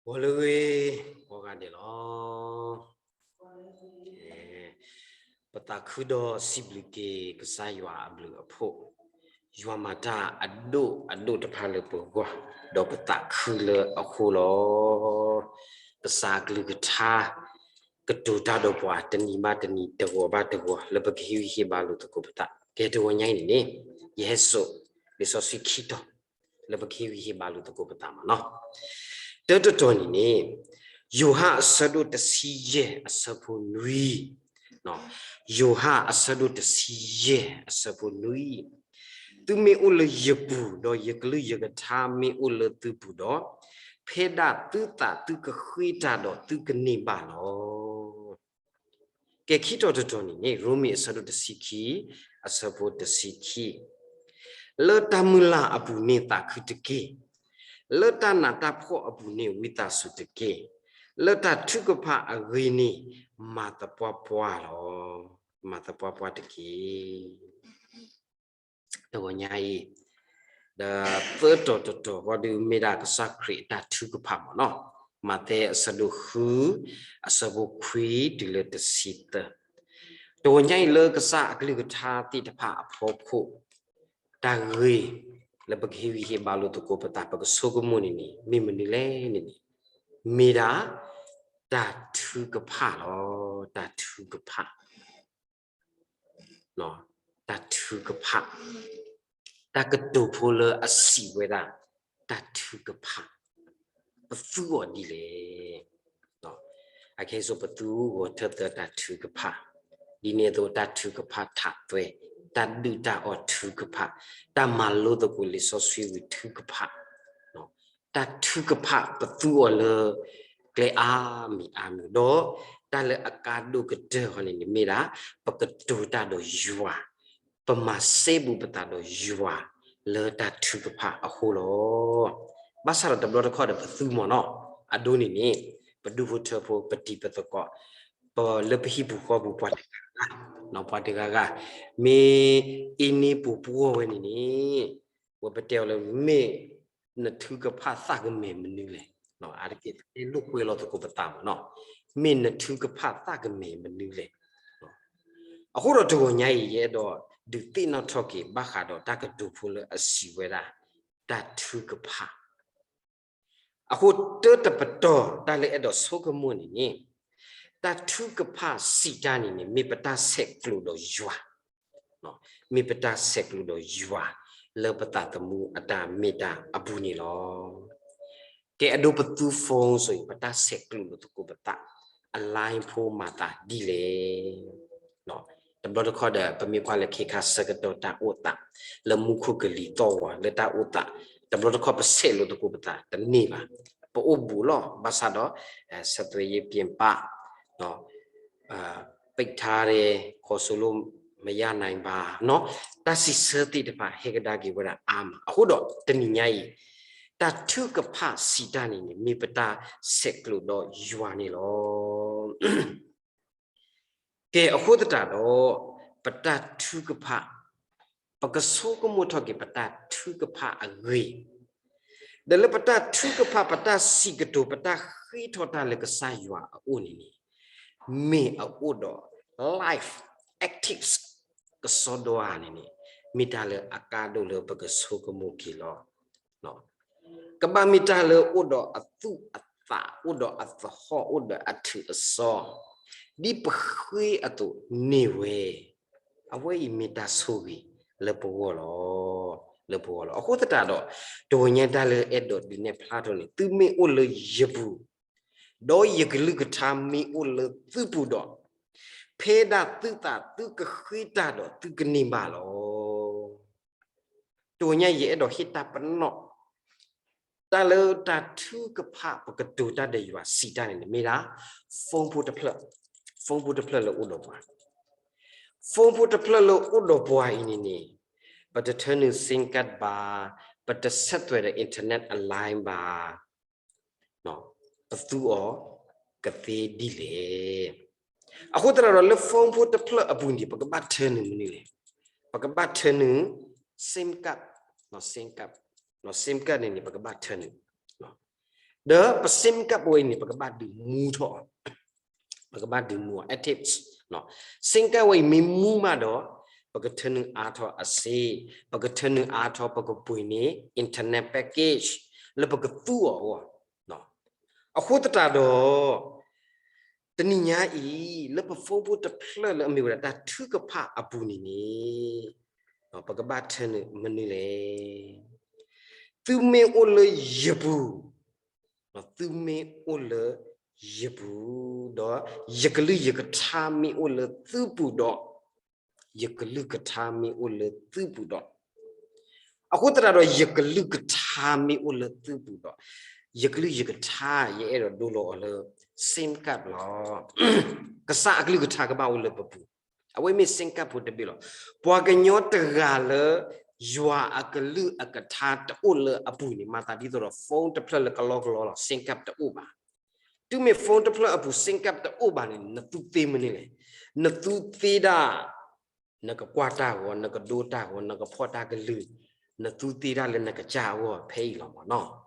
ဂီၤလၢအဂ့ၤ ကိးဂၤဒဲးလီၤ. ပသးခုဒီးစံးဘျုးက့ၤကစၢ်ယွၤအဘျုးအဖှိၣ်, ယွၤမၤတၢ်အဒိၣ်အဒိၣ်တဖၣ်လၢပဂီၢ်, ဒီးပသးခုလၢအဃိလီၤ. ကစၢ်အကလုၢ်ကထါ ကတိၤတၢ်ဒီးပှၤ တနံၤဘၣ်တနံၤ တဂီၤဘၣ်တဂီၤ လၢပကဟ့ၣ်ဂံၢ်ဟ့ၣ်ဘါလိာ်သကိးပသး. ကဲတဂီၤညါအံၤန့ၣ်န့ၣ် ယဟဲစိာ် လံာ်စီဆှံခံတီၤ လၢပကဟ့ၣ်ဂံၢ်ဟ့ၣ်ဘါလိာ်သကိးပသးမးနီၤ. တၢတတီၤန့ၣ်န့ၣ် ယိၤဟၣ်အဆၢဒိၣ်တဆံယဲၢ်အဆၢဖိနွံ, ယိၤဟၣ်အဆၢဒိၣ်တဆံယဲၢ်အဆၢဖိနွံ, သုမ့ၢ်အိၣ်လၢယပူၤ ဒီးယကလုၢ်ယကထါမ့ၢ်အိၣ်လၢသုပူၤဒီး, ဖဲဒၣ်သုသးသုကဃ့တၢ်ဒီးသုကန့ၢ်ဘၣ်လီၤ. ကဲခံတီၤတတီၤန့ၣ်န့ၣ် ရိမ့ၤအဆၢဒိၣ်တဆံခံ အဆၢဖိတဆံခံ, လၢတၢ်မုၢ်လၢ်အပူၤန့ၣ်သးခုတက့ၢ်. လၢတၢ်နးတၢ်ဖှီၣ်အပူၤန့ၣ်ဝံသးစူၤတက့ၢ်. လၢတၢ်ထုကဖၣ်အဂ့ၢ်န့ၣ် မၤသပှၢ်ပှၢ်လီၤ. မၤသပှၢ်ပှၢ်တက့ၢ်. တဂီၤညါအံၤ ဒီးသၢတီၤတတီၤဃီဒုးမ့ၢ်ဒၣ်ကစၢ်ခရံာ်အတၢ်ထုကဖၣ်မးနီၤ. မးသဲအဆၢဒိၣ်ဃု အဆၢဖိခွံတုၤလၢတဆံသၢ. တဂီၤညါအံၤလၢကစၢ်အကလုၢ်ကထါသ့ၣ်တဖၣ်အဖီခိၣ် တၢ်ဂ့ၢ်လၢပကဟ့ၣ်ဂံၢ်ဟ့ၣ်ဘါလိာ်သကိးပသး ပကဆိကမိၣ်န့ၣ်န့ၣ် မ့ၢ်မနုၤလဲၣ်န့ၣ်န့ၣ် မ့ၢ်ဒၣ် တၢ်ထုကဖၣ်လီၤ. တၢ်ထုကဖၣ် တၢ်ထုကဖၣ်, တၢ်ကတိၤဖိလၢအစံးဝဲဒၣ် တၢ်ထုကဖၣ် ပသူအီၤဒ်လဲၣ်. အခဲအံၤစိၤပသူဂီၤထၢၣ်သၢတၢ်ထုကဖၣ်, ဒ်န့ၣ်အသိးတၢ်ထုကဖၣ်ထးသွဲ, တၢ်ဒုၣ်တၢ်အီၣ်ထုကဖၣ်, တၢ်မၤလိသကိးလံာ်စီဆှံဝံၤထုကဖၣ် တၢ်ထုကဖၣ်ပသူအီၤလၢ ကျဲအါမံၤအါမံၤ, ဒီးတၢ်လၢအကါဒိၣ်ကတၢၢ်ဃီန့ၣ်န့ၣ်မ့ၢ်ဒၣ် ပကတိၤတၢ်ဒီးယွၤ, ပမၤစဲဘူးပသးဒီးယွၤ လၢတၢ်ထုကဖၣ်အဃိလီၤ. ဘၣ်ဆၣ်ဒီးတဘျီတခီၣ်ဒီးပသူမ့ၢ်နီၤ, အဒိန့ၣ်န့ၣ် ပဒူၣ်ဖိထၢဖိ ပတံၤပသကိး ပလၢပဟံၣ်ပူၤဃီပူၤ ပှၤတဂၤဂၤ, ပှၤတဂၤဂၤ မ့ၢ်အ့န့ပူၤပှီၢ်ဝဲန့ၣ်န့ၣ် ဝဲပတဲအီၤလၢ မ့ၢ်နထုကဖၣ်သးကမဲာ်မနုၤလဲၣ်. အါတက့ၢ် ပတဲလိာ်ကွဲလီၤသကိးပသးမ့ၢ်နီၤ, မ့ၢ်နထုကဖၣ်သးကမဲာ်မနုၤလဲၣ်. အဃိဒီးတဂီၤညါအံၤ ယအဲၣ်ဒိးဒုးသ့ၣ်နီၣ်ထီၣ်က့ၤ ဘၣ်ဃးဒီးတၢ်ကတိၤဖိလၢအစံးဝဲဒၣ် တၢ်ထုကဖၣ် အဃိတၢတပတီၢ် တၢ်လၢအဲၣ်ဒိးဆိကမိၣ်န့ၣ်န့ၣ်, တၢ်ထုကဖၣ်စံးတၢ်န့ၣ်န့ၣ် မ့ၢ်ပတၢ်ဆဲးကျိးဒီးယွၤ, မ့ၢ်ပတၢ်ဆဲးကျိးဒီးယွၤ လၢပသးသမူအတၢ်မ့ၢ်တၢ်အပူၤန့ၣ်လီၤ. ကဲအဒိပသူ phone စိၤအံၤ ပတၢ်ဆဲးကျိးလိာ်သကိးပသး အ line ဖိမၤသးဒ်လဲၣ်. တဘျီတခီၣ်ဒီး ပမ့ၢ်ကွၢ်လၢခဲခါဆၢကတီၢ်တၢ်အိၣ်သး လၢမူခိၣ်ကလံၤသီၣ်ဝါလၢတၢ်အိၣ်သး တဘျီတခီၣ်ပဆဲးလိာ်သကိးပသးတန့ၢ်ဘၣ်. ပအိၣ်ဘူးလီၤ ဘၣ်ဆၣ်ဒီး ဆက်သွယ်ရေးပြင်ပ ပိတ်ထားတယ်, ခေါ်ဆိုလို့မရနိုင်ပါ, တၢ်စံးဆၢသ့ၣ်တဖၣ် ဟဲကဒါက့ၤဝဲဒၣ်အါမး. အဃိဒီးတနံၤညါအံၤ တၢ်ထုကဖၣ်စံးတၢ်န့ၣ်န့ၣ် မ့ၢ်ပတၢ်ဆဲးကျိးဒီးယွၤန့ၣ်လီၤ. ကဲအဃိသတးဒီး ပတၢ်ထုကဖၣ် ပကဆိကမိၣ်ထီၣ်က့ၤ ပတၢ်ထုကဖၣ်အဂ့ၢ်, ဒီးလၢပတၢ်ထုကဖၣ် ပတၢ်စံးကတိၤ ပတၢ်ဃ့ထီၣ်တၢ်လၢကစၢ်ယွၤအအိၣ်န့ၣ်န့ၣ် မ့ၢ်အအိၣ်ဒီး life ethics ကစီဒီဧါန့ၣ်န့ၣ် မ့ၢ်တၢ်လၢအကါဒိၣ်လၢပကဆိကမိၣ်က့ၤလီၤ. ကဘၣ်မ့ၢ်တၢ်လၢအိၣ်ဒီးအသူၣ်အသး အိၣ်ဒီးအသဟီၣ် အိၣ်ဒီးအထုးအစီ ဒ်ပဃ့အသိးန့ၢ်ဝဲ, အဝဲအံၤမ့ၢ်တၢ်ဆိၣ်ဂ့ၤလၢပဂီၢ်လီၤ. လၢပဂီၢ်လီၤ. အဃိသတးဒီး တဂီၤညါတၢ်လၢအဲၣ်ဒိးဒုးနဲၣ်ဖျါထီၣ်န့ၣ် သုမ့ၢ်အိၣ်လၢယပူၤ ဒီးယကလုၢ်ကထါမ့ၢ်အိၣ်လၢသုပူၤဒီး, ဖဲဒၣ်သုသးသုကဃ့တၢ်ဒီးသုကန့ၢ်ဘၣ်လီၤ. တဂီၤညါယအဲၣ်ဒိးဟ့ၣ်တၢ်ပနီၣ် တၢ်လၢတၢ်ထုကဖၣ် ပကတိၤတၢ်ဒီးယွၤစံးတၢ်န့ၣ်န့ၣ် မ့ၢ်ဒၣ် phone ဖိတဖျၢၣ်, phone ဖိတဖျၢၣ်လၢအိၣ်ဒီးပှၤ, phone ဖိတဖျၢၣ်လၢအိၣ်ဒီးပှၤအံၤန့ၣ်န့ၣ် ပတထၢနုာ် SIM card ဘၣ်, ပတဆက်သွယ်ဒီး internet အ line ဘၣ် ပသူအီၤ ကသ့ဒ်လဲၣ်. အဃိသတးဒီးလၢ phone ဖိတဖျၢၣ်အပူၤန့ၣ် ပကဘၣ်ထၢနုာ်မနုၤလဲၣ်. ပကဘၣ်ထၢနုာ် SIM card, SIM card, SIM card န့ၣ်န့ၣ် ပကဘၣ်ထၢနုာ်, ဒီးပ SIM card ဝဲအံၤန့ၣ် ပကဘၣ်ဒုးမူထီၣ် ပကဘၣ်ဒုးမူအီၤ active. SIM card ဝဲအံၤမ့ၢ်မူမးဒီး ပကထၢနုာ်အါထီၣ်အစ့, ပကထၢနုာ်အါထီၣ် ပကပှ့ၤန့ၢ် internet package လၢပကသူအီၤအဂီၢ်. အဃိသတးဒီး တနံၤညါအံၤ လၢပ phone ဖိတဖျၢၣ်လၢအမ့ၢ်ဝဲဒၣ်တၢ်ထုကဖၣ်အပူၤန့ၣ်န့ၣ် ပကဘၣ်ထၢနုာ်မနုၤလဲၣ်. သုမ့ၢ်အိၣ်လၢယပူၤ, သုမ့ၢ်အိၣ်လၢယပူၤ, ဒီးယကလုၢ်ယကထါမ့ၢ်အိၣ်လၢသုပူၤဒီး, ယကလုၢ်ကထါမ့ၢ်အိၣ်လၢသုပူၤဒီး, အဃိသတးဒီး ယကလုၢ်ကထါမ့ၢ်အိၣ်လၢသုပူၤဒီး, ယကလုၢ်ယကထါ ယအဲၣ်ဒိးဒိလီၤအီၤလၢ SIM card လီၤ. ကစၢ်အကလုၢ်ကထါကဘၣ်အိၣ်လၢပပူၤ, အဝဲမ့ၢ် SIM card ဖိတဘ့ၣ်လီၤ. ပှၤကညီတဂၤလၢ ယွၤအကလုၢ်အကထါတအိၣ်လၢအပူၤန့ၣ် မၤသးဒ်သိးဒီး phone တဖျၢၣ်လၢကလီကလီလီၤ, SIM card တအိၣ်ဘၣ်. တုၤမ့ၢ် phone တဖျၢၣ်အပူၤ SIM card တအိၣ်ဘၣ်န့ၣ် နသူသ့မနုၤလဲၣ်. နသူသ့ဒၣ် နကကွၢ်တၢ်ဂီၤ, နကဒိတၢ်ဂီၤ, နကဖီၣ်တၢ်ကလုၢ်, နသူသ့ဒၣ်လၢနကစၢ်အဂီၢ်ဖဲအံၤလီၤမ့ၢ်နီၤ.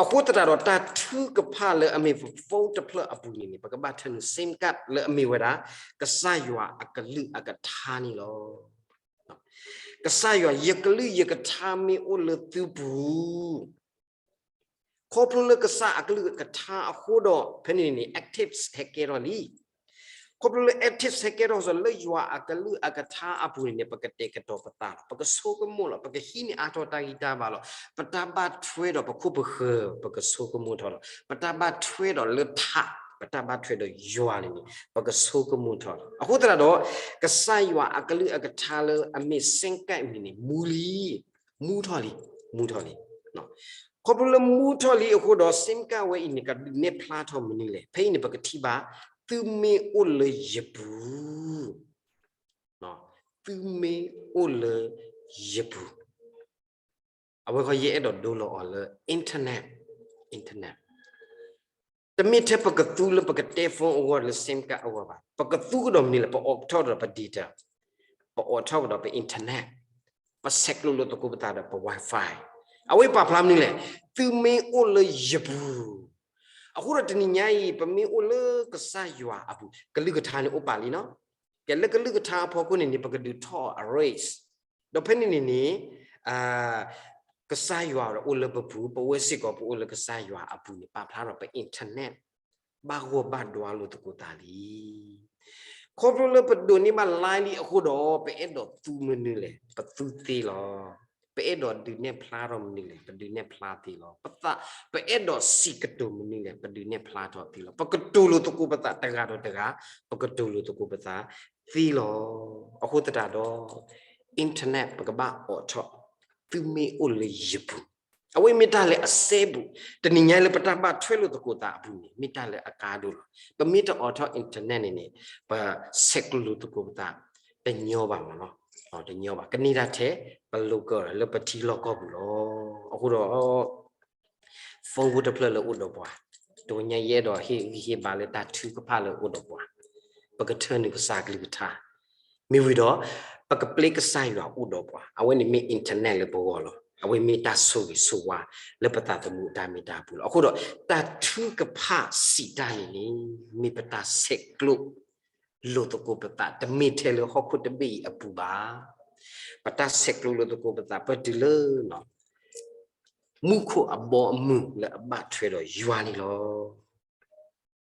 အဃိသတးဒီးတၢ်ထုကဖၣ်လၢအမ့ၢ် phone တဖျၢၣ်အပူၤန့ၣ်န့ၣ် ပကဘၣ်ထၢနုာ် SIM card လၢအမ့ၢ်ဝဲဒၣ် ကစၢ်ယွၤအကလုၢ်အကထါန့ၣ်လီၤ. ကစၢ်ယွၤ ယကလုၢ်ယကထါမ့ၢ်အိၣ်လၢသုပူၤ ခီဖျိလၢကစၢ်အကလုၢ်အကထါအဃိဒီး ဖဲန့ၣ်န့ၣ် active ဟဲကဲထီၣ်လံ. ခီဖျိလၢ active ဟဲကဲထီၣ် လၢယွၤအကလုၢ်အကထါအပူၤန့ၣ်န့ၣ် ပကတဲာ်ကတီၤပသးလီၤ, ပကဆိကမိၣ်လီၤ, ပကဟံးန့ၢ်အါထီၣ်တၢ်ဂံၢ်တၢ်ဘါလီၤ, ပတၢ်ဘၣ်ထွဲဒီးပခိၣ်ပဃၢၤ ပကဆိကမိၣ်ထီၣ်လီၤ, ပတၢ်ဘၣ်ထွဲဒီးလၢထး, ပတၢ်ဘၣ်ထွဲဒီးယွၤန့ၣ်န့ၣ် ပကဆိကမိၣ်ထီၣ်လီၤ. အဃိသတးဒီး ကစၢ်ယွၤအကလုၢ်အကထါလၢအမ့ၢ် SIM card မံၤန့ၣ် မူလံ မူထီၣ်လံ, မူထီၣ်လံ. ခီဖျိလၢမူထီၣ်လံအဃိဒီး SIM card ဝဲအံၤန့ၣ် ကဒုးနဲၣ်ဖျါထီၣ်မနုၤလဲၣ်. ဖဲအံၤန့ၣ် ပကထံၣ်ဘၣ် သုမ့ၢ်အိၣ်လၢယပူၤ, သုမ့ၢ်အိၣ်လၢယပူၤ, အဝဲခီယအဲၣ်ဒိးဒိလီၤအီၤလၢ internet, internet တမ့ၢ်ထဲပကသူလၢပကတဲ phone အဂီၢ်လၢ SIM card အဂီၢ်ဘၣ်. ပကသူကဒီးမနုၤလဲၣ်, ပအိးထီၣ်ကဒီးပ data, ပအိးထီၣ်ကဒီးပ internet, ပဆဲးကျိးလိာ်သကိးပသးဒီးပ Wi-Fi. အဝဲပာ်ဖျါမနုၤလဲၣ်, သုမ့ၢ်အိၣ်လၢယပူၤ. အဃိဒီးတနံၤညါအံၤ ပမ့ၢ်အိၣ်လၢကစၢ်ယွၤအပူၤ ကလုၢ်ကထါန့ၣ်အိၣ်ပာ်လံနီၤ. ကဲလၢကလုၢ်ကထါအဖီခိၣ်န့ၣ်န့ၣ် ပကဒုးထီၣ် erase ဒီးဖဲန့ၣ်န့ၣ်န့ၣ် ကစၢ်ယွၤဒီးအိၣ်လၢပပူၤ, ပဝဲစ့ၢ်ကီးပအိၣ်လၢကစၢ်ယွၤအပူၤန့ၣ် ပာ်ဖျါဒီးပ internet ဘၣ်ဂီၢ်ဘၣ်ဒွါလိာ်သကိးသးလံ. ခီဖျိလၢပဒိးန့ၢ်ဘၣ် line လံအဃိဒီး ပအဲၣ်ဒိးသူမနုၤလဲၣ်, ပသူသ့လီၤ. ပအဲၣ်ဒိးဒုးနဲၣ်ဖျါထီၣ်မနုၤလဲၣ်, ပဒုးနဲၣ်ဖျါသ့လီၤ. ပသး, ပအဲၣ်ဒိးစံးကတိၤမနုၤလဲၣ်, ပဒုးနဲၣ်ဖျါထီၣ်သ့လီၤ. ပကတိၤလိာ်သကိးပသးတဂၤဒီးတဂၤ, ပကတိၤလိာ်သကိးပသးသ့လီၤ. အဃိသတးဒီး internet ပကဘၣ်အိးထီၣ်, သုမ့ၢ်အိၣ်လၢယပူၤ, အဝဲမ့ၢ်တၢ်လၢအစဲဘူး, တနံၤညါလၢပတၢ်ဘၣ်ထွဲလိာ်သကိးသးအပူၤန့ၣ် မ့ၢ်တၢ်လၢအကါဒိၣ်လီၤ. ပမ့ၢ်တအိးထီၣ် internet န့ၣ်န့ၣ် ပဆဲးကျိးလိာ်သကိးပသး တညီဘၣ်မ့ၢ်နီၤ, တညီဘၣ်, ကန့ၢ်တၢ်ထဲပ local လၢပထံလီၢ်ကီၢ်ပူၤလီၤ. အဃိဒီး phone ဖိတဖျၢၣ်လၢအိၣ်ဒီးပှၤ, တနံၤညါယအဲၣ်ဒိးဟ့ၣ်ဂံၢ်ဟ့ၣ်ဘါလၢတၢ်ထုကဖၣ်လၢအိၣ်ဒီးပှၤ, ပကထၢနုာ်ကစၢ်ကလုၢ်ကထါ, မ့ၢ်ဝံၤဒီး ပကပျဲကစၢ်ယွၤအိၣ်ဒီးပှၤ, အဝဲန့ၣ်မ့ၢ် internet လၢပဂီၢ်လီၤ. အဝဲမ့ၢ်တၢ်ဆိၣ်ဂ့ၤဆိၣ်ဝါလၢပသးသမူအတၢ်မ့ၢ်တၢ်ပူၤလီၤ. အဃိဒီး တၢ်ထုကဖၣ်စံးတၢ်န့ၣ်န့ၣ် မ့ၢ်ပတၢ်ဆဲးကျိး လိာ်သကိးပသး တမ့ၢ်ထဲလၢဟီၣ်ခိၣ်တဘ့ၣ်အံၤအပူၤဘၣ်. ပတၢ်ဆဲးကျိးလိာ်သကိးပသး ပတုၤလၢ မူခိၣ်အဘီအမုၢ်လၢအဘၣ်ထွဲဒီးယွၤန့ၣ်လီၤ.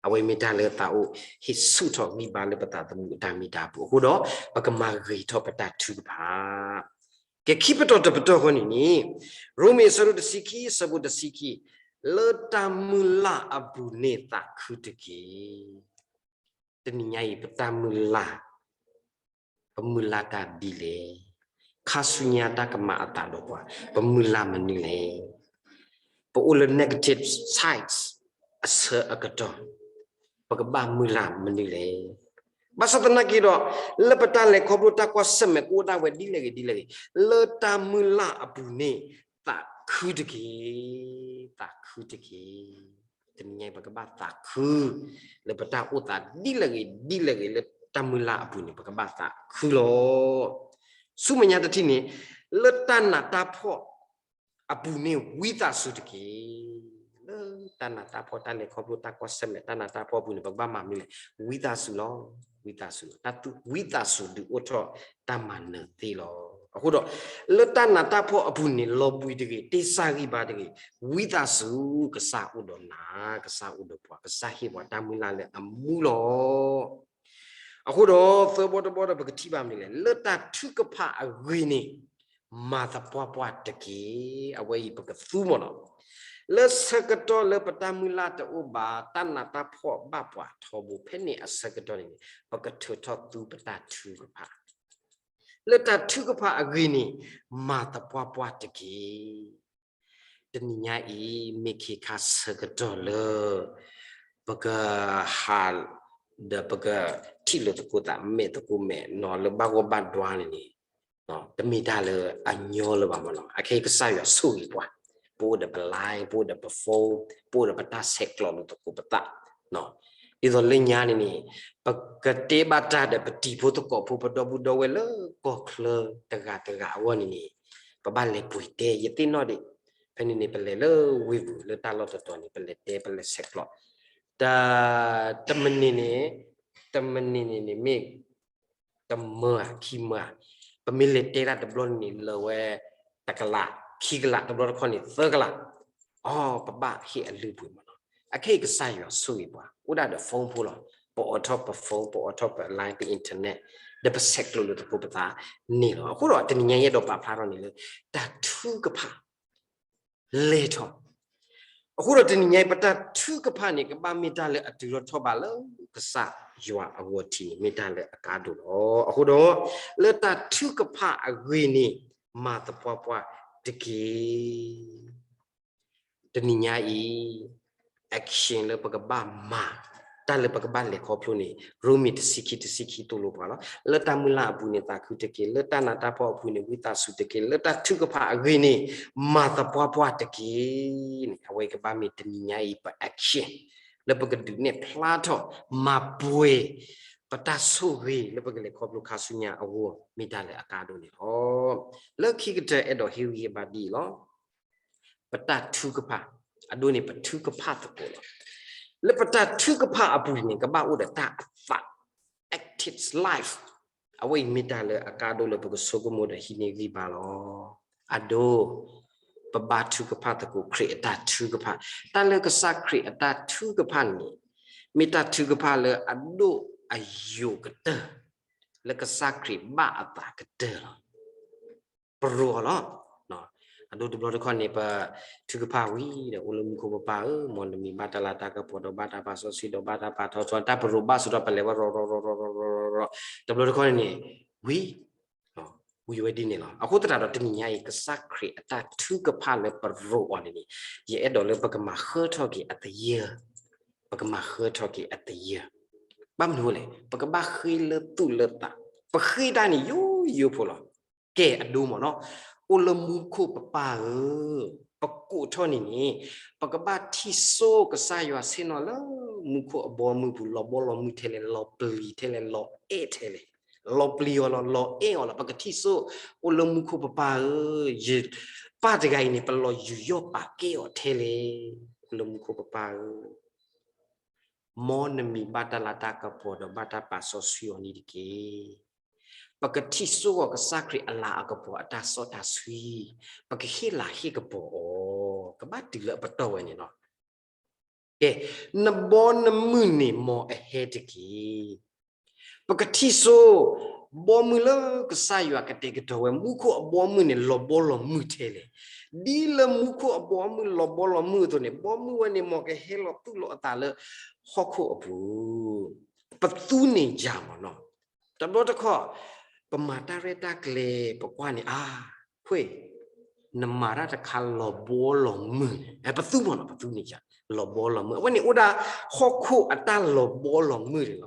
အဝဲမ့ၢ်တၢ်လၢသးအိၣ်ဟ့ၣ်ဆူၣ်ထီၣ်ဂံၢ်ဘါလၢပသးသမူအတၢ်မ့ၢ်တၢ်ပူၤအဃိဒီး ပကမၤဂ့ၤထီၣ်ပတၢ်ထုကဖၣ်. ကဲ ခံပတီၢ်တပတီၢ်ဃီန့ၣ်န့ၣ် ရိမ့ၤအဆၢဒိၣ်တဆံခံ အဆၢဖိတဆံခံ, လၢတၢ်မုၢ်လၢ်အပူၤန့ၣ် သးခုတက့ၢ်. တနံၤညါအံၤ ပတၢ်မုၢ်လၢ်, ပမုၢ်လၢ်တၢ်ဒ်လဲၣ်. ခါဆူညါတၢ်ကမၤအသးဒီးပှၤ, ပမုၢ်လၢ်မနုၤလဲၣ်. ပအိၣ်လၢ negative side အဆၢအကတီၢ်, ပကဘၣ်မုၢ်လၢ်မနုၤလဲၣ်. ဘၣ်ဆၣ်သနာ်က့ဒီး လၢပတၢ်လဲၤခီဖျိတၢ်ကွၢ်ဆၢၣ်မဲာ်ကအိၣ်ဒၣ်ဝဲဒ်လဲၣ်ဂ့ၤဒ်လဲၣ်ဂ့ၤ, လၢတၢ်မုၢ်လၢ်အပူၤန့ၣ် သးခုတက့ၢ်, သးခုတက့ၢ်. တနံၤညါအံၤ ပကဘၣ်သးခု လၢပတၢ်အိၣ်သးဒ်လဲၣ်ဂ့ၤဒ်လဲၣ်ဂ့ၤ လၢတၢ်မုၢ်လၢ်အပူၤန့ၣ် ပကဘၣ်သးခုလီၤ. ဆူမဲာ်ညါတထံၣ်န့ၣ် လၢတၢ်နးတၢ်ဖှီၣ်အပူၤန့ၣ် ဝံသးစူၤတက့ၢ်. လၢတၢ်နးတၢ်ဖှီၣ် တၢ်လဲၤခီဖျိ တၢ်ကွၢ်ဆၢၣ်မဲာ် တၢ်နးတၢ်ဖှီၣ်အပူၤန့ၣ် ပကဘၣ်မၤမနုၤလဲၣ်. ဝံသးစူၤလီၤ. ဝံသးစူၤလီၤ. တၢ်ဝံသးစူၤဒုးအိၣ်ထီၣ်တၢ်မၤနၢၤသ့လီၤ. အဃိဒီး လၢတၢ်နးတၢ်ဖှီၣ်အပူၤန့ၣ် လီၤဘှံးတဂ့ၤ, တ့ဆါဂံၢ်ဘါတဂ့ၤ, ဝံသးစူၤ, ကစၢ်အိၣ်ဒီးနၤ, ကစၢ်အိၣ်ဒီးပှၤ, ကစၢ်ဟ့ၣ်ပှၤတၢ်မုၢ်လၢ်လၢအမူလီၤ. အဃိဒီး သၢဘီတဘီဒီး ပကထံၣ်ဘၣ်မနုၤလဲၣ်, လၢတၢ်ထုကဖၣ်အဂ့ၢ်န့ၣ် မၤသပှၢ်ပှၢ်တက့ၢ်. အဝဲအံၤပကသူမ့ၢ်နီၤ. လၢဆၢကတီၢ်လၢပတၢ်မုၢ်လၢ်တအိၣ်ဘၣ်, တၢ်နးတၢ်ဖှီၣ်ဘၣ်ပှၤထီဘိ ဖဲန့ၣ်အဆၢကတီၢ်န့ၣ် ပကထုးထီၣ်သူပတၢ်ထုကဖၣ် လၢတၢ်ထုကဖၣ်အဂ့ၢ်န့ၣ် မၤသပှၢ်ပှၢ်တက့ၢ်. တနံၤညါအံၤ မ့ၢ်ခ့ခါဆၢကတီၢ်လၢ ပကဟး ဒီးပကထံၣ်လိာ်သကိးသး မဲာ်သကိးမဲာ်နီၤ လၢဘၣ်ဂီၢ်ဘၣ်ဒွါန့ၣ်န့ၣ် တမ့ၢ်တၢ်လၢအညီလၢၤဘၣ်မ့ၢ်နီၤ. အခဲအံၤကစၢ်ယွၤဆိၣ်ဂ့ၤပှၤ, ပအိၣ်ဒီးပ line, ပအိၣ်ဒီးပ phone, ပအိၣ်ဒီးပတၢ်ဆဲးကျိးလိာ်သကိးပသး ဒ်သိးလၢညါန့ၣ်န့ၣ် ပကတဲဘၣ်တၢ်ဒီးပတံၤဖိသကိးဖိ ပဒီပုၢ်ဒီဝဲၢ်လၢကီၢ်ချၢတဂၤတဂၤအဂီၢ်န့ၣ်န့ၣ် ပဘၣ်လဲၤပှ့ၤတဲ ယသ့ၣ်နီၣ်ဒံး, ဖဲန့ၣ်န့ၣ် ပလဲၤလၢဝ့ၢ်ပူၤ လၢတၢ်လီၢ်တတီၤန့ၣ် ပလဲၤတဲ ပလဲၤဆဲးကျိး တ တမံးနံးန့ၣ် တမံးနံးန့ၣ်န့ၣ်မ့ၢ် တမၢဧါ ခံမၢဧါ, ပမ့ၢ်လဲၤတဲတၢ်တဘျီန့ၣ်န့ၣ် လၢာ်ဝဲ တကလး ခံကလး တဘျီတခီၣ်န့ၣ် သၢကလး, အိ ပဘၣ်ဟ့ၣ်အလုၢ်အပှ့ၤမ့ၢ်နီၤ. အခဲအံၤကစၢ်ယွၤဆိၣ်ဂ့ၤပှၤ အိၣ်ဒၣ်ဒီး phone ဖိလီၤ. ပအိးထီၣ်ပ phone, ပအိးထီၣ်ပ line, ပ internet ဒီးပဆဲးကျိးလိာ်သကိးပသးန့ၣ်လီၤ. အဃိဒီးတနံၤညါယအဲၣ်ဒိးပာ်ဖျါထီၣ်န့ၣ်လၢ တၢ်ထုကဖၣ် လဲၤထီၣ် အဃိဒီးတနံၤညါအံၤ ပတၢ်ထုကဖၣ်န့ၣ် ကဘၣ်မ့ၢ်တၢ်လၢအတုၤထီၣ်ထီၣ်ဘးလၢကစၢ်ယွၤအဂီၢ်ထံးန့ၣ် မ့ၢ်တၢ်လၢအကါဒိၣ်လီၤ. အဃိဒီး လၢတၢ်ထုကဖၣ်အဂ့ၢ်န့ၣ် မၤသပှၢ်ပှၢ်တက့ၢ်. တနံၤညါအံၤ action လၢပကဘၣ်မၤ တၢ်လၢပကဘၣ်လဲၤခီဖျိန့ၣ် ရိမ့ၤတဆံခံ တဆံခံ သိၣ်လိပှၤလီၤ. လၢတၢ်မုၢ်လၢ်အပူၤန့ၣ် သးခုတက့ၢ်, လၢတၢ်နးတၢ်ဖှီၣ်အပူၤန့ၣ် ဝံသးစူၤတက့ၢ်, လၢတၢ်ထုကဖၣ်အဂ့ၢ်န့ၣ် မၤသပှၢ်ပှၢ်တက့ၢ်န့ၣ် အဝဲကဘၣ်မ့ၢ်တနံၤညါအံၤ ပ action လၢပကဒုးနဲၣ်ဖျါထီၣ် မၤပှဲၤ ပတၢ်ဆိၣ်ဂ့ၤလၢပကလဲၤခီဖျိခါဆူညါအဂီၢ် မ့ၢ်တၢ်လၢအကါဒိၣ်န့ၣ်လီၤ. လၢခံကတၢၢ်အဲၣ်ဒိးဟ့ၣ်ဂံၢ်ဟ့ၣ်ဘါဒ်အံၤလီၤ. ပတၢ်ထုကဖၣ်, အဒိန့ၣ် ပထုကဖၣ်သကိးလီၤ. လၢပတၢ်ထုကဖၣ်အပူၤန့ၣ် ကဘၣ်အိၣ်ဒီးတၢ်အသး active life အဝဲအံၤမ့ၢ်တၢ်လၢအကါဒိၣ်လၢပကဆိကမိၣ်ဒီးဟံးန့ၢ်ဂံၢ်ဘါလီၤ. အဒိ, ပဘါထုကဖၣ်သကိးခရံာ်အတၢ်ထုကဖၣ်, တၢ်လၢကစၢ်ခရံာ်အတၢ်ထုကဖၣ်န့ၣ် မ့ၢ်တၢ်ထုကဖၣ်လၢအဒိၣ်အယိာ်ကတၢၢ် လၢကစၢ်ခရံာ်ဘၣ်အသးကတၢၢ်လီၤ. ပရိးအီၤလီၤ. အဒိတဘျီတခီၣ်န့ၣ် ပထုကဖၣ်ဝံၤဒီး အိၣ်လၢမူခိၣ်ပပၢ်ဧၢ, မ်နမံၤဘၣ်တၢ်လၤတၢ်ကပီၤဒီးဘၣ်တၢ်ပာ်စီဆှံဒီးဘၣ်တၢ်ပာ်ထီၣ်ထီ တၢ်ပရိးဘၣ်စ့ၢ်ဒီး ပလဲၤဝဲရီၤရီၤရီၤရီၤရီၤရီၤရီၤ, တဘျီတခီၣ်န့ၣ်န့ၣ် ဝံၤ ဝံၤဝဲဒ်န့ၣ်လီၤ. အဃိသတးဒီးတနံၤညါအံၤ ကစၢ်ခရံာ်အတၢ်ထုကဖၣ်လၢပရိးအီၤန့ၣ်န့ၣ် ယအဲၣ်ဒိးလၢပကမၤဃၢထီၣ်က့ၤအသယၢၢ်, ပကမၤဃၢထီၣ်က့ၤအသယၢၢ်. ဘၣ်မနုၤလဲၣ်, ပကဘၣ်ဃ့လၢသူၣ်လၢသး, ပဃ့တၢ်န့ၣ်ယိယိဖိလီၤ. ကဲအဒိမ့ၢ်နီၤ, အိၣ်လၢမူခိၣ်ပပၢ်ဧၢ, ပကိးထီၣ်န့ၣ်န့ၣ် ပကဘၣ်ထံၣ်စိကစၢ်ယွၤဆ့ၣ်နီၤလၢမူခိၣ်အဘီအမုၢ်ပူၤ လီၤဘီလီၤမုၢ်ထဲလဲၣ်, လီၤပျံၤထဲလဲၣ်, လီၤအဲၣ်ထဲလဲၣ်, လီၤပျံၤအီၤလီၤ, လီၤအဲၣ်အီၤလီၤ. ပကထံၣ်စိ အိၣ်လၢမူခိၣ်ပပၢ်ဧၢ, ယပၢ်တဂၤအံၤန့ၣ် ပလီၤယူးယီၣ်ပာ်ကဲအီၤထဲလဲၣ်, အိၣ်လၢမူခိၣ်ပပၢ်ဧၢ မ်နမံၤဘၣ်တၢ်လၤတၢ်ကပီၤဒီးဘၣ်တၢ်ပာ်စီဆှံအီၤန့ၣ်တက့ၢ်. ပကထံၣ်စိအီၤကစၢ်ခရံာ်အလၤအကပီၤအတၢ်စီတၢ်ဆှံ, ပကဟ့ၣ်လၤဟ့ၣ်ကပီၤအီၤ, ကဘၣ်တုၤလၢအပတီၢ်ဝဲန့ၣ်လီၤ. ကဲ, နဘီနမုၢ်န့ၣ်မ်အဟဲတက့ၢ်. ပကထံၣ်စိ ဘီမုၢ်လၢကစၢ်ယွၤကတဲာ်ကတီၤဝဲ မူခိၣ်အဘီမုၢ်န့ၣ် လီၤဘီလီၤမုၢ်ထဲလဲၣ်. ဒ်လၢမူခိၣ်အဘီမုၢ်လီၤဘီလီၤမုၢ်အသိးန့ၣ် ဘီမုၢ်ဝဲန့ၣ် မ်ကဟဲလီၤသူၣ်လီၤအသးလၢဟီၣ်ခိၣ်အပူၤ, ပသူန့ၣ်ယၤမ့ၢ်နီၤ. တဘျီတခီၣ် ပမၤတၢ်ရဲၣ်တၢ်ကျဲၤ ပကွၢ်န့ၣ် အါ, ခွ့ၣ်, နမၤတၢ်တခါလီၤဘီလီၤမုၢ်န့ၣ် ပသူမ့ၢ်နီၤ, ပသူန့ၣ်ယၤ လီၤဘီလီၤမုၢ်. အဝဲန့ၣ်အိၣ်ဒၣ်ဟီၣ်ခိၣ်အတၢ်လီၤဘီလီၤမုၢ်န့ၣ်လီၤ.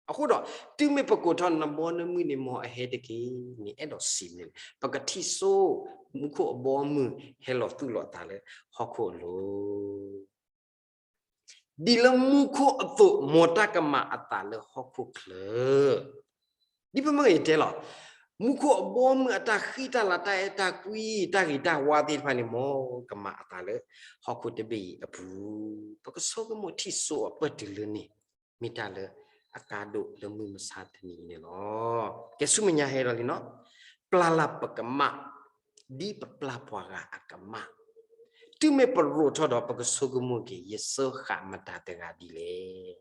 အဃိဒီး တုၤမ့ၢ်ပကိးထီၣ်နဘီနမုၢ်န့ၣ် မ်အဟဲတက့ၢ်န့ၣ် အဲၣ်ဒိးစံးန့ၣ် ပကထံၣ်စိ မူခိၣ်အဘီအမုၢ် ဟဲလီၤသူၣ်လီၤအသးလၢဟီၣ်ခိၣ်အလိၤ ဒ်လၢမူခိၣ်အသိး မ်တၢ်ကမၤအသးလၢဟီၣ်ခိၣ်ချၢ. ဒ်ပမ့ၢ်ယတဲလီၤ, မူခိၣ်အဘီအမုၢ်အတၢ်ဃံတၢ်လၤ တၢ်အဲၣ်တၢ်ကွံ တၢ်ဂ့ၤတၢ်ဝါသ့ၣ်တဖၣ်န့ၣ် မ်ကမၤအသးလၢဟီၣ်ခိၣ်တဘ့ၣ်အံၤအပူၤ, ပကဆိကမိၣ်ထံၣ်စိအပၢၢ်တုၤလၢန့ၣ် မ့ၢ်တၢ်လၢအကါဒိၣ်လၢမုၢ်မဆါတနံၤအံၤန့ၣ်လီၤ. ကဲဆူမဲာ်ညါဟဲဒီးလံနီၤ, ပျၢ်လၢ်ပကမၣ် ဒ်ပပျၢ်ပှၤဂၤအကမၣ်. တုၤမ့ၢ်ပရိးထီၣ်ဒီး ပကဆိကမိၣ်က့ၤ ယစၢဃာ်မတၤတဂၤဒ်လဲၣ်.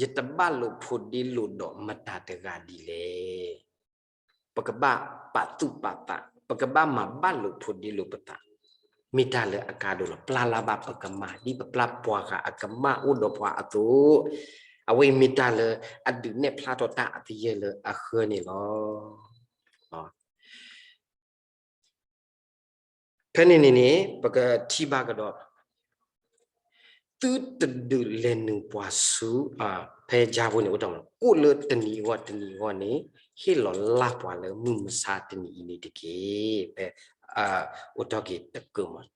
ယတဘၣ်လိာ်ဖိးဒ့လိာ်ဒီးမတၤတဂၤဒ်လဲၣ်. ပကဘၣ်ပာ်သူၣ်ပာ်သး, ပကဘၣ်မၤဘၣ်လိာ်ဖိးဒ့လိာ်ပသး, မ့ၢ်တၢ်လၢအကါဒိၣ်လီၤ. ပျၢ်လၢ်ဘၣ်ပကမၣ် ဒ်ပပျၢ်ပှၤဂၤအကမၣ်အိၣ်ဒီးပှၤအသိး, အဝဲအံၤမ့ၢ်တၢ်လၢအဒုးနဲၣ်ဖျါထီၣ်တၢ်အသယၢၢ်လၢအဃၢန့ၣ်လီၤ. ဖဲန့ၣ်န့ၣ်န့ၣ် ပကထံၣ်ဘၣ်ကဒီး သုတဒုးလဲၤနုာ်ပှၤဆူ, ဖဲယါဖိန့ၣ် အိၣ်တၢ်မနုၤ ကိၣ်လၢတနံၤအဂီၢ်တနံၤအဂီၢ်န့ၣ် ဟ့ၣ်လီၤလၢ်ပှၤလၢမုၢ်မဆါတနံၤအံၤန့ၣ်တက့ၢ်. ဖဲ, အိၣ်တ့ၢ်က့ၤတကၢၢ်မး.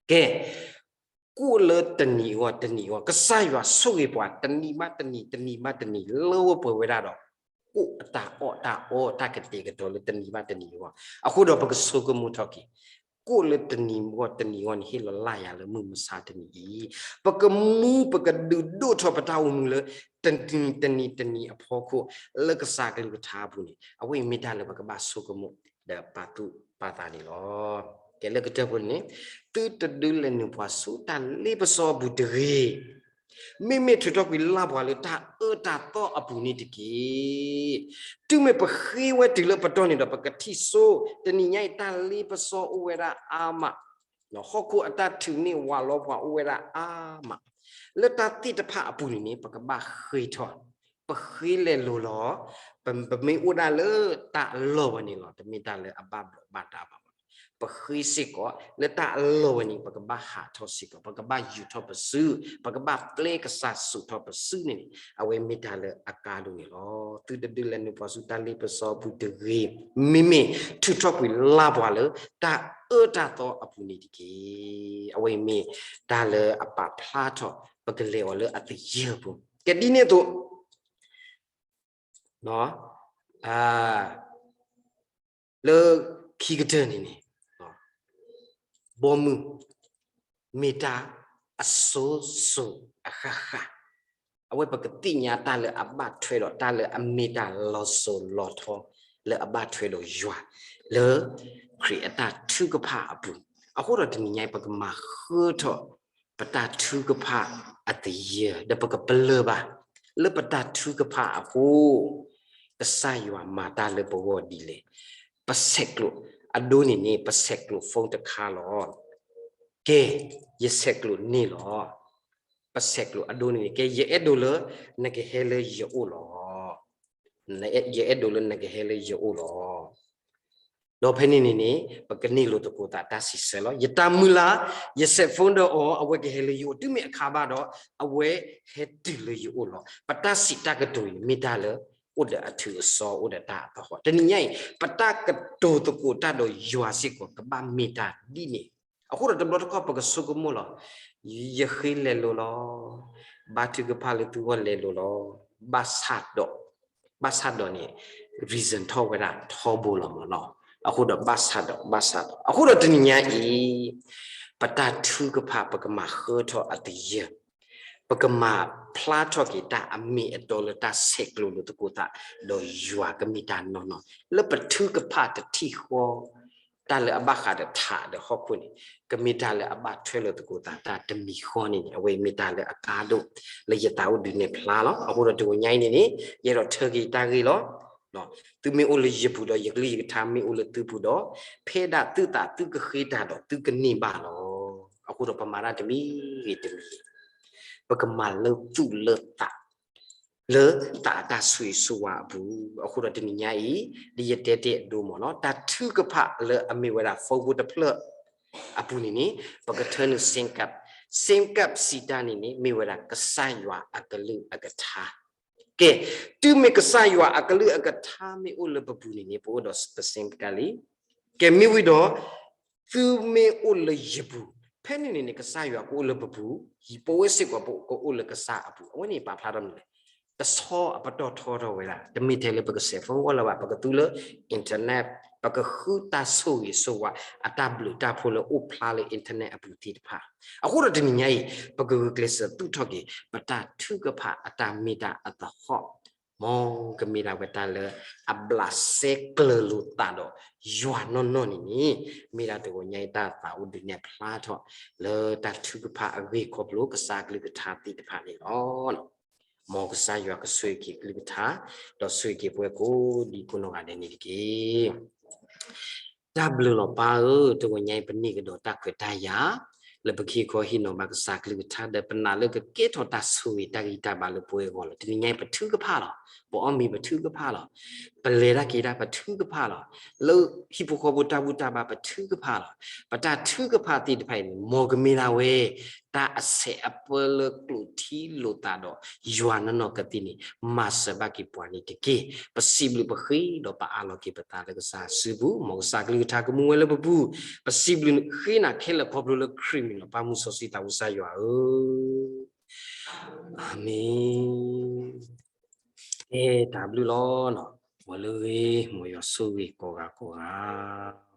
ကဲ, ကိၣ်လၢတနံၤအဂီၢ်တနံၤအဂီၢ် ကစၢ်ယွၤဆိၣ်ဂ့ၤပှၤ တနံၤဘၣ်တနံၤ တနံၤဘၣ်တနံၤ လၢဝဲပှဲၤဝဲဒၣ်ဒီး ကိၣ်အတၢ်အီၣ်တၢ်အီတၢ်ကတဲာ်ကတီၤလၢတနံၤဘၣ်တနံၤအဂီၢ်. အဃိဒီးပကဆိကမိၣ်ထီၣ်က့ၤ ကိၣ်လၢတနံၤအဂီၢ်တနံၤအဂီၢ်န့ၣ် ဟ့ၣ်လီၤလၢ်ယၤလၢမုၢ်မဆါတနံၤအံၤ, ပကမူပကဒုးဒိၣ်ထီၣ်ပတၢ်အိၣ်မူလၢ တနံၤတနံၤတနံၤအဖီခိၣ် လၢကစၢ်ကလုၢ်ကထါအပူၤန့ၣ် အဝဲအံၤမ့ၢ်တၢ်လၢပကဘၣ်ဆိကမိၣ် ဒီးပာ်သူၣ်ပာ်သးန့ၣ်လီၤ. ကဲလၢကတၢၢ်ဖိန့ၣ် သုတဒုးလဲၤနုာ်ပှၤဆူတၢ်လ့ပစီအပူၤတဂ့ၤ မ့မ့ၢ်ထုးထီၣ်ကွံာ်လၢ်ပှၤလၢတၢ်အၢတၢ်သီအပူၤန့ၣ်တက့ၢ်. တုၤမ့ၢ်ပဃ့ဝဲတုၤလၢပတီၢ်န့ၣ်ဒီး ပကထံၣ်စိ တနံၤညါအံၤ တၢ်လ့ပစီအိၣ်ဝဲဒၣ်အါမး, ဟီၣ်ခိၣ်အတၢ်ထုးန့ၢ်ဝးလီပှၤအိၣ်ဝဲဒၣ်အါမး, လၢတၢ်သ့ၣ်တဖၣ်အပူၤန့ၣ်န့ၣ် ပကဘၣ်ဃ့ထီၣ်, ပဃ့လဲၤလိၤလီၤ. ပ, ပမ့ၢ်အိၣ်ဒၣ်လၢတၢ်အလီၢ်ဝဲန့ၣ်လီၤ. တမ့ၢ်တၢ်လၢအဘၣ်ဘျီးဘၣ်ဒါဘၣ်. ပဃ့စ့ၢ်ကီး လၢတၢ်အလီၢ်ဝဲန့ၣ် ပကဘၣ်ဟးထီၣ်စ့ၢ်ကီး, ပကဘၣ်ယူာ်ထီၣ်ပစု, ပကဘၣ်ပျဲကစၢ်စိာ်ထီၣ်ပစုန့ၣ်န့ၣ် အဝဲမ့ၢ်တၢ်လၢအကါဒိၣ်န့ၣ်လီၤ. သုတဒုးလဲၤနုာ်ပှၤဆူတၢ်လ့ပစီအပူၤတဂ့ၤ, မ့မ့ၢ်ထုးထီၣ်ကွံာ်လၢ်ပှၤလၢတၢ်အၢတၢ်သီအပူၤန့ၣ်တက့ၢ်. အဝဲအံၤမ့ၢ်တၢ်လၢအပာ်ဖျါထီၣ် ပကလဲၤအီၤလၢအသယၢၢ်ပူၤ. ကဲဒ်န့ၣ်အသိး လၢခံကတၢၢ်န့ၣ်န့ၣ် ဘီမုၢ် မ့ၢ်တၢ်အစိၤစိၤအဃၣ်ဃၣ်, အဝဲပကသ့ၣ်ညါတၢ်လၢအဘၣ်ထွဲဒီး တၢ်လၢအမ့ၢ်တၢ်လီၤစိၤလီၤထီ လၢအဘၣ်ထွဲဒီးယွၤ လၢခရံာ်အတၢ်ထုကဖၣ်အပူၤ, အဃိဒီးတနံၤညါအံၤ ပကမၤဃၢထီၣ် ပတၢ်ထုကဖၣ်အသယၢၢ် ဒီးပကပလၢၢ်ဘၣ် လၢပတၢ်ထုကဖၣ်အဃိ ကစၢ်ယွၤမၤတၢ်လၢပဂီၢ်ဒ်လဲၣ်. ပဆဲးကျိးအဒိန့ၣ်န့ၣ် ပဆဲးကျိး phone တခါလီၤ. ကဲ, ယဆဲးကျိးန့ၢ်လီၤ. ပဆဲးကျိးအဒိန့ၣ်န့ၣ် ကဲ ယအဲၣ်ဒိးလၢ နကဟဲလၢယအိၣ်လီၤ. ယအဲၣ်ဒိးလၢနကဟဲလၢယအိၣ်လီၤ. ဒီးဖဲန့ၣ်န့ၣ်န့ၣ် ပကန့ၢ်လိာ်သကိးသးတၢ်စံးဆၢလီၤ. ယတၢ်မုၢ်လၢ် ယဆဲး phone ဒီးအီၤ အဝဲကဟဲလၢယအိၣ် တုၤမ့ၢ်အခါဘၣ်ဒီး အဝဲဟဲတုၤလၢယအိၣ်လီၤ. ပတၢ်စံးတၢ်ကတိၤအံၤ မ့ၢ်တၢ်လၢ အိၣ်ဒီးအထုးအစီ အိၣ်ဒီးတၢ်အသဟီၣ်. တနံၤညါအံၤ ပတၢ်ကတိၤသကိးတၢ်ဒီးယွၤစ့ၢ်ကီး ကဘၣ်မ့ၢ်တၢ်ဒ်န့ၣ်. အဃိဒီးတဘျီတခီၣ် ပကဆိကမိၣ်လီၤ. ယဃ့လဲၤလိၤလီၤ. ဘါထုကဖၣ်လၢသုဂီၢ်လဲၤလိၤလီၤ. ဘၣ်ဆၣ်ဒီး, ဘၣ်ဆၣ်ဒီးန့ၣ် reason ထီၣ်ဝဲဒၣ်ထီဘိလီၤမးနီၤ. အဃိဒီးဘၣ်ဆၣ်ဒီး, ဘၣ်ဆၣ်ဒီး, အဃိဒီးတနံၤညါအံၤ ပတၢ်ထုကဖၣ် ပကမၤဃၢထီၣ်အသယၢၢ် ပကမၤဖျါထီၣ်က့ၤတၢ်အမ့ၢ်အတီလၢတၢ်ဆဲးကျိးလိာ်သကိးသး ဒီးယွၤကမ့ၢ်တၢ်နီၢ်နီၢ် လၢပထုကဖၣ်တထံၣ်ဃီ တၢ်လၢအဘၣ်ဃးဒီးထးဒီးဟီၣ်ခိၣ်န့ၣ် ကမ့ၢ်တၢ်လၢအဘၣ်ထွဲလိာ်သကိးသးတၢ်တမံၤဃီန့ၣ်န့ၣ် အဝဲမ့ၢ်တၢ်လၢအကါဒိၣ် လၢယသးအိၣ်ဒုးနဲၣ်ဖျါလီၤ. အဃိဒီးတဂီၤညါအံၤန့ၣ်န့ၣ် ယအဲၣ်ဒိးထၢက့ၤတၢ်ဂ့ၢ်လီၤ. သုမ့ၢ်အိၣ်လၢယပူၤဒီး ယကလုၢ်ယကထါမ့ၢ်အိၣ်လၢသုပူၤဒီး ဖဲဒၣ်သုသးသုကဃ့တၢ်ဒီးသုကန့ၢ်ဘၣ်လီၤ. အဃိဒီးပမၤတၢ်တမံၤဂ့ၤတမံၤဂ့ၤ ပကမၤလၢသူၣ်လၢသး လၢသးအတၢ်ဆိၣ်ဂ့ၤဆိၣ်ဝါအပူၤ. အဃိဒီးတနံၤညါအံၤ ဒ်ယတဲတ့ၢ်အဒိမးနီၤ တၢ်ထုကဖၣ်လၢအမ့ၢ်ဝဲဒၣ် phone ဖိတဖျၢၣ်အပူၤန့ၣ်န့ၣ် ပကထၢနုာ် SIM card, SIM card စံးတၢ်န့ၣ်န့ၣ် မ့ၢ်ဝဲဒၣ်ကစၢ်ယွၤအကလုၢ်အကထါ. ကဲ, တုၤမ့ၢ်ကစၢ်ယွၤအကလုၢ်အကထါမ့ၢ်အိၣ်လၢပပူၤန့ၣ်န့ၣ် ပအိၣ်ဒီးပ SIM card လံ. ကဲမ့ၢ်ဝံၤဒီး သုမ့ၢ်အိၣ်လၢယပူၤ ဖဲန့ၣ်န့ၣ်န့ၣ် ကစၢ်ယွၤကအိၣ်လၢပပူၤ, ပဝဲစ့ၢ်ကီးပကအိၣ်လၢကစၢ်အပူၤ. အဝဲန့ၣ်ပာ်ဖျါထီၣ်မနုၤလဲၣ်. တဆီအပတီၢ်ထီထီၣ်ဝဲဒၣ်, တမ့ၢ်ထဲလၢပကစဲး phone ဂီၢ်လၢၤဘၣ်, ပကသူလၢ internet, ပကဃုတၢ်ဆိၣ်ဂ့ၤဆိၣ်ဝါ အတၢ်ဘျုးတၢ်ဖှိၣ်လၢအိၣ်ဖျါလၢ internet အပူၤသ့ၣ်တဖၣ်. အဃိဒီးတနံၤညါအံၤ ပကဂုာ်ကျဲးစၢးသူၣ်ထီၣ်က့ၤ ပတၢ်ထုကဖၣ်အတၢ်မ့ၢ်တၢ်အသဟီၣ်, မ်ကမ့ၢ်ဒၣ်ဝဲတၢ်လၢအဘျးစဲကျၢၤလိာ်သးဒီးယွၤနီၢ်နီၢ်န့ၣ်န့ၣ်, မ့ၢ်ဒၣ်တဂီၤညါအံၤ တၢ်သးအိၣ်ဒုးနဲၣ်ဖျါထီၣ် လၢတၢ်ထုကဖၣ်အဂ့ၢ်ခီဖျိကစၢ်ကလုၢ်ကထါသ့ၣ်တဖၣ်န့ၣ်လီၤ. မ်ကစၢ်ယွၤကဆိၣ်ဂ့ၤက့ၤကလုၢ်ကထါ, ဒီးဆိၣ်ဂ့ၤက့ၤပဝဲကိးဒံကိးနီၢ်ဂၤဒဲးန့ၣ်တက့ၢ်. တၢ်ဘျုးလီၤပၢ်ဧၢ, တဂီၤညါအံၤပန့ၢ်ကဒီးတၢ်ခွဲးတၢ်ယာ် လၢပကဟ့ၣ်ခီဟ့ၣ်နီၤဘၣ်ကစၢ်ကလုၢ်ကထါ ဒီးပနာ်လၢကကဲထီၣ်တၢ်ဆိၣ်ဂ့ၤတၢ်ဂံၢ်တၢ်ဘါလၢပဝဲအဂီၢ်လီၤ. တနံၤညါအံၤပထုကဖၣ်လီၤ. ပအီၣ်မ့ၤပထုကဖၣ်လီၤ. ပလဲၤတၢ်က့ၤတၢ်ပထုကဖၣ်လီၤ. လၢဟံၣ်ဖိဃီဖိတၢ်ဘူၣ်တၢ်ဘါပထုကဖၣ်လီၤ. ပတၢ်ထုကဖၣ်သ့ၣ်တဖၣ်အံၤန့ၣ် မ်ကမ့ၢ်ဒၣ်ဝဲ တၢ်အဆဲးအပၢလၢကျိာ်ထံလိာ်သးဒီးယွၤနီၢ်နီၢ်ကသ့န့ၣ် မၤစၢၤဘၣ်က့ၤပှၤန့ၣ်တက့ၢ်. ပစံးဘျုးပဃ့ဒီးပအးလီၤက့ၤပသးလၢကစၢ်အစုပူၤ, မ်ကစၢ်ကလုၢ်ကထါကမူဝဲလၢပပူၤ, ပစံးဘျုးဃ့နၤခဲလၢာ်ခီဖျိလၢခရံာ်မံၤလီၤ. ပၢ်မုၢ်စီဆှံသးဝံၣ်ကစၢ်ယွၤဧၢ, အၤမ့ၣ်. ကဲတၢ်ဘျုးလီၤ. မ်လၢဂ့ၤ, မ်ယွၤဆိၣ်ဂ့ၤကိးဂၤကိးဂၤ.